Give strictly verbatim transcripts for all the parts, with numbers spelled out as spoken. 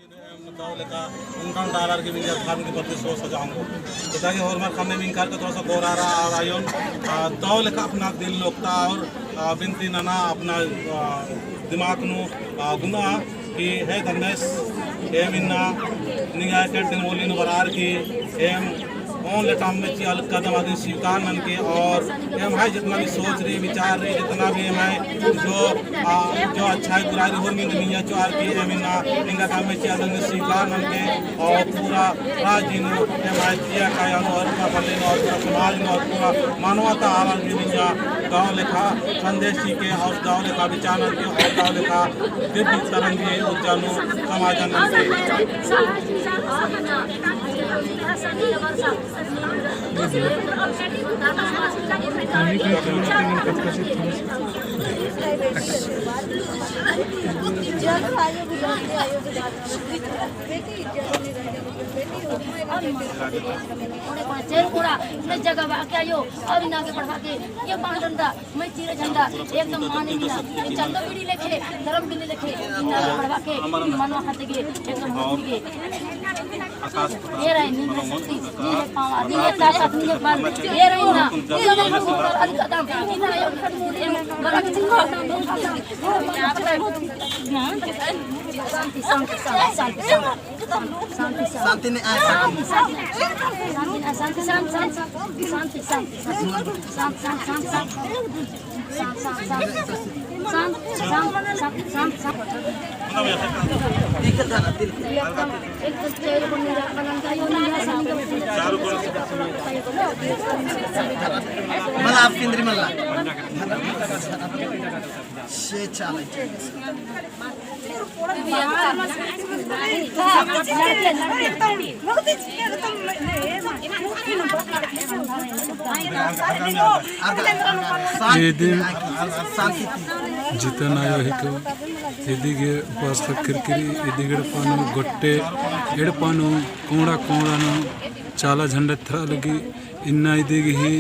दव लेखा उंगन डालर की बिंजा धर्म की प्रति सोच सजाऊंगो। तो ताकि होरमर ख़ने मिंकर के थोड़ा सा गोरारा और आयोन, आ, दव लेखा अपना दिल लोकता और, आ, बिनती नना अपना, आ, दिमाग नू, आ, गुना कि हे धर्मेस, एम इन्ना निंगा के दिन मोली नू बरार की एम ओन लेटाम में चिआ लगदम अदिन स्वीकार ननके और एम्है जितना भी सोच रही, विचार रही, जितना भी एम्है जो, आ, जो अच्छाई बुराई रही, होरमी नू निंगा चोअर की एम इन्ना निंगा काम में चिआ लगदम स्वीकार ननके और पूरा राजी नू एम्है जिया काया नू और पूरा बल्ले नू और पूरा समाज नू और पूरा मानवता आलर की निंगा दव लेखा संदेश चिके और दव लेखा विचार ननके और दव लेखा दिव्य तरंगी ऊर्जा नू समाजन ननके। थोड़े कोड़ा, चेल कोड़ा, मैं जगह बा के आयो, और इन्ना आगे बढ़ा के, ये बांधन दा, मैं चीरे झंडा, एकदम माने मिला, ये चंदो बीड़ी लेखे, धर्म बीड़ी लेखे, इन्ना आगे बढ़ा के, मनवा खाते के, एकदम होती के। ये रहे, नींद है शक्ति, नींद है पावर, नींद है ताकत, नींद है बल, ये रहे ना, ये रहे ना, अधिक कदम, इन्ना आगे बढ़ा के, शांति, शांति, शांति, शांति, शांति। शांति ने आए, शांति। शांति, शांति, शांति। मला आप केंद्री मला। से चाले। ए दिन जितन आयो हिको, इदिगे उपास ख़क्खरकी रई, इदिगे एड़पा नू गोट्टे, एड़पा नू कोंड़ा कोंड़ा नू चाला झंडा एथरआ लगी, इन्ना इदिगही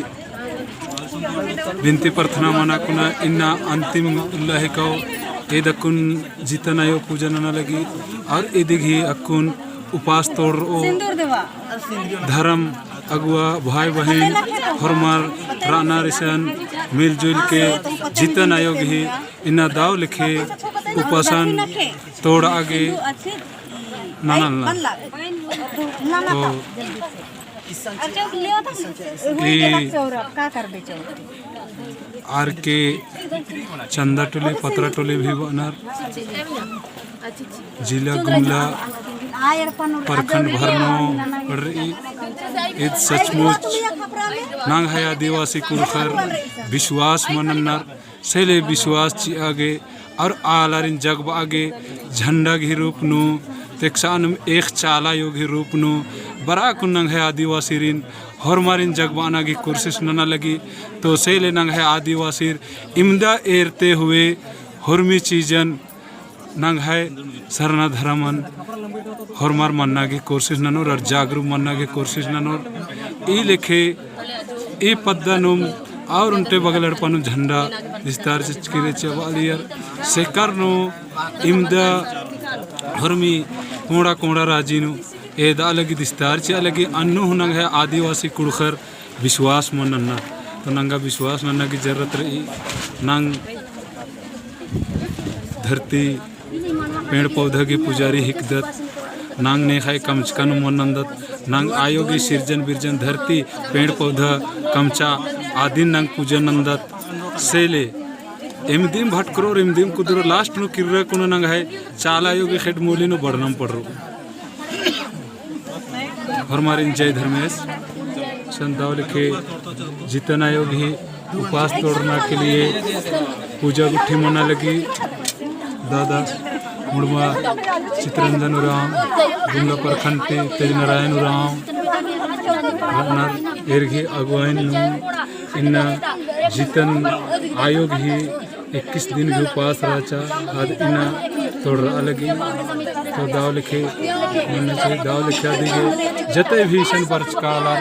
बिनती प्रार्थना मना कुना इन्ना अंतिम उल्ला हिको, ईद अक्कुन जितन आयो पूजा नना लगी, और इदिगही अक्कुन उपास तोड़रओ धर्म अगुवा भाई बहिन होरमर रअनर इसन मिलजुल के जितन आयो गही इन्ना दव लेखे उपासन तोड़आ गे नना लगनर। तो ई आर के चंदा टोली, पतरा टोली भी बअनर, जिला गुमला, प्रखंड भरनो पड़री। ईद सचमुच नंग्है आदिवासी कुँड़ुख़र विश्वास मल नन्नर, से ले विश्वास चिआ गे और आलारिन जगबआ गे झंडा गही रूप नू, तेकसानुम एक चाला आयो गही रूप नू, बरआ कुन नंग्है आदिवासीरिन होरमारिन जगबअना गही कोशिश नना लगी। तो से ले नंग्है आदिवासीर इमदा एरते हुए होरमी चीजन नंग्है सरना धरमन होरमर मन्ना गही कोशिश ननोर और जागरूक मन्ना गही कोशिश ननोर। ई लेखे ई पद्दा नुम और ओन्टे बगल एड़पा नू झंडा विस्तार चिचकी रई चिआ बआलियर। सेकर नू इमदा होरमी कोंड़ा कोंड़ा राजी नू एदआ लगी, विस्तार चिआ लगी। अन्नु हूँ नंग्है आदिवासी कुँड़ुख़र विश्वास मल नन्ना, तो नंगा विश्वास नन्ना गही जरूरत रई। नंग धरती पेड़ पौधा गही पुजारी हिकदत, नंग नेख़य कमचका नू मल नन्दत, नंग आयो गही सिरजन बिरजन धरती, पेड़ पौधा, कमचा आदिन नंग पूजा नन्दत। से ले इमदिम भटकरओर, इमदिम कुदरओर, last नू किर्रा कुना नंग्है चाला आयो गही ख़ेड्ड मूली नू बड़नम पड़रओ। होरमारिन जय धर्मेस। इसन दव लेखे जितन आयो गही उपास तोड़ना के लिए पूजा गुट्ठी मना लगी। दादा मुड़मा चितरंजन उराँव, गुमला प्रखंड ती तेज नारायण उराँव, रअनर। एर गही अगुवाई नू इन्ना जितन आयो गही इक्कीस दिन गही उपास रहचा, आद इन्ना तोड़रआ लगी। तो दव लेखे, मन्ने से दव लेखे अदिगे जते भी इसन बरचका आलर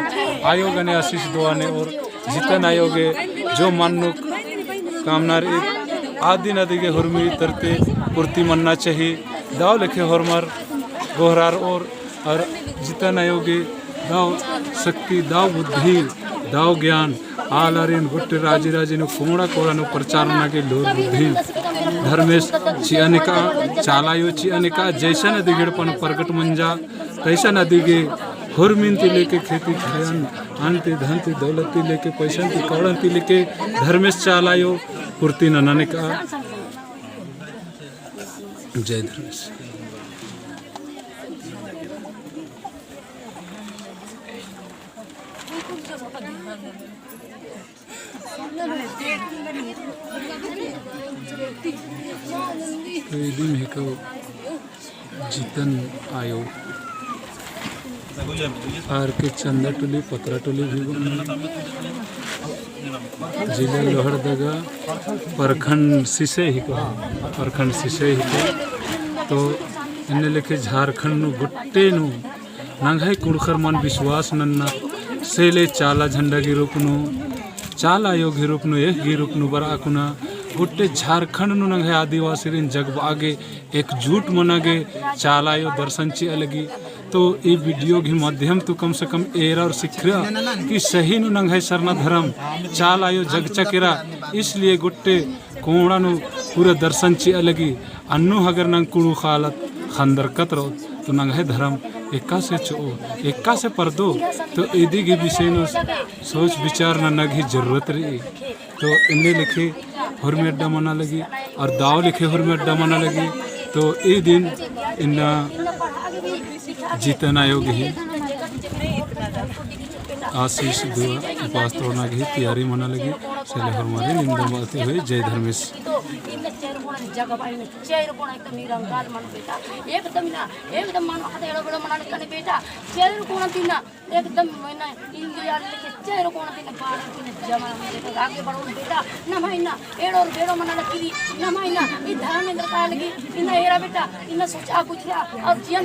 आयो गने आशीष दुआ नेओर, जितन आयो गे जो मन्नुक कामना रई, आदिन अदिगे होरमी तरती पूर्ति मन्ना चाही। दव लेखे होरमर गोहरारओर और जितन आयो गे दव शक्ति, दव बुद्धि, दव ज्ञान आलारिन गुट्टे राजी राजी नू कोड़ा कोड़ा नू प्रचार नना गे लोर बुद्धि धर्मेस चिअनिका, चाला आयो चिअनिका, जैसन अदिगे एड़पन प्रगट मंजा, तैसन अदिगे हुरमिन ती लेके खेती खरियान, अन्न ती धन ती दौलत ती लेके पैसन ती कौड़न ती लेके धर्मेस चाला आयो पूर्ति ननानिका। जय धर्मेस। तो इदिम हेको जितन आयो। आर के चंदा टोली, पतरा टोली भी बना। जिला लोहरदगा, प्रखंड सिसई हिको, प्रखंड सिसई हिको। तो इन्ने लेखे झारखंड नू गुट्टे नू नंग्है कुँड़ुख़र मन विश्वास नन्ना, से ले चाला झंडा गे रूप नू, चाला आयो गे रूप नू, एख़ गे रूप नू बरआ कुना, गुट्टे झारखंड नू नंग्है आदिवासीरिन जगबआ गे एकजुट मना गे चाला आयो दर्शन चिआ लगी। तो ई video गे माध्यम तो कम से कम एरा और सिखरा कि सही नू नंग्है सरना धरम चाला आयो जगचा केरा, इसलिए गुट्टे कोड़ा नू पूरा दर्शन चिआ लगी। अन्नु अगर नंग कुँड़ुख़ आलत ख़न्दरकत रओ तो नंग्है धरम एकासे चिओ, एकासे परदो, तो इदी गे विषय नू सोच विचार नना गे जरूरत रई। तो इन्ने लेखे होरमी अड्डा मना लगी और दव लेखे होरमी अड्डा मना लगी। तो ई दिन इन्ना जितन आयो गे ही आशीष दुआ उपास तोड़ना गे ही तैयारी मना लगी। से ले होरमारिन इन्ना बाते हुए जय धर्मेस। एकदम मना लेकिन बेटा, चेर कोना तिना, एकदम मना इंगे यार लेके चेर कोना तिना, बाढ़ तिना जमा में लेके आगे बढ़ो बेटा, नम्है इन्ना एड़ो और बेड़ो मना लगी, नम्है इन्ना ई धर्मेंद्र का लगी, इन्ना एरा बेटा, इन्ना सोचा कुछ या, और जिया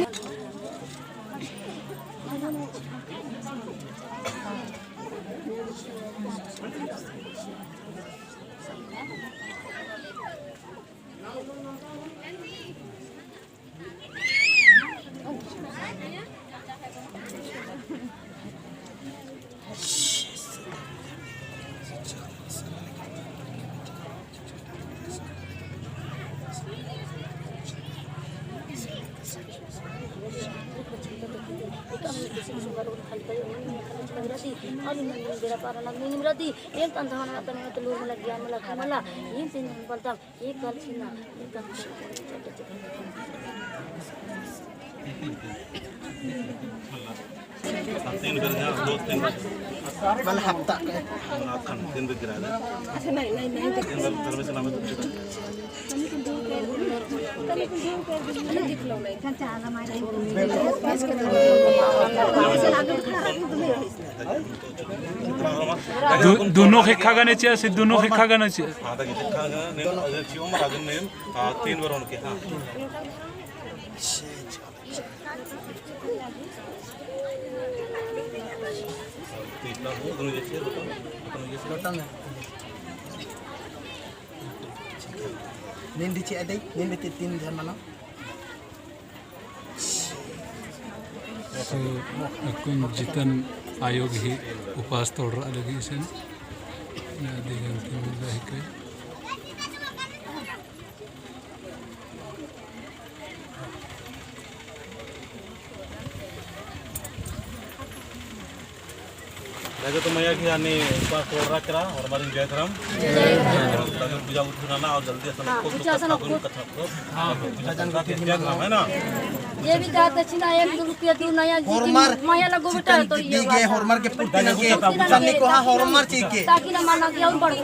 तीन बेर, हाँ, दो तीन बेर। वाला हफ्ता के। हाँ, खान तीन बेर गिरा दे। अच्छा, नहीं, नहीं, नहीं। तीन बेर धर्मेस नाम है। दु-, दुनो ख़ेक्खा गने चिआ, से दुनो ख़ेक्खा गने चिआ। हाँ, तक ख़ेक्खा गने, नहीं, अगर चिओ मर अगर नहीं, हाँ, तीन बेर उनके, हाँ। नींद चिआ दे, नींद ती तीन झन मनो। So, अक्कुन जितन आयो गे ही उपास तोड़रआ लगी इसन। ना दे गलती मिल रही के। लगे तो मइया गे अन्ने उपास तोड़रआ केरा, होरमारिन जय धरम। लगे पूजा उठना ना और जल्दी असन हाँ, को पूजा असन कथा को। कथा को। हाँ, पूजा करके जय धरम है ना। ये भी दान दक्षिणा एक दो रुपया दू नया होरमार मइया लगो बेटा तो ये दी गे होरमार के पूर्ति ना के सन्नी को हाँ होरमार चीज के। ताकि ना माना कि और बढ़ो।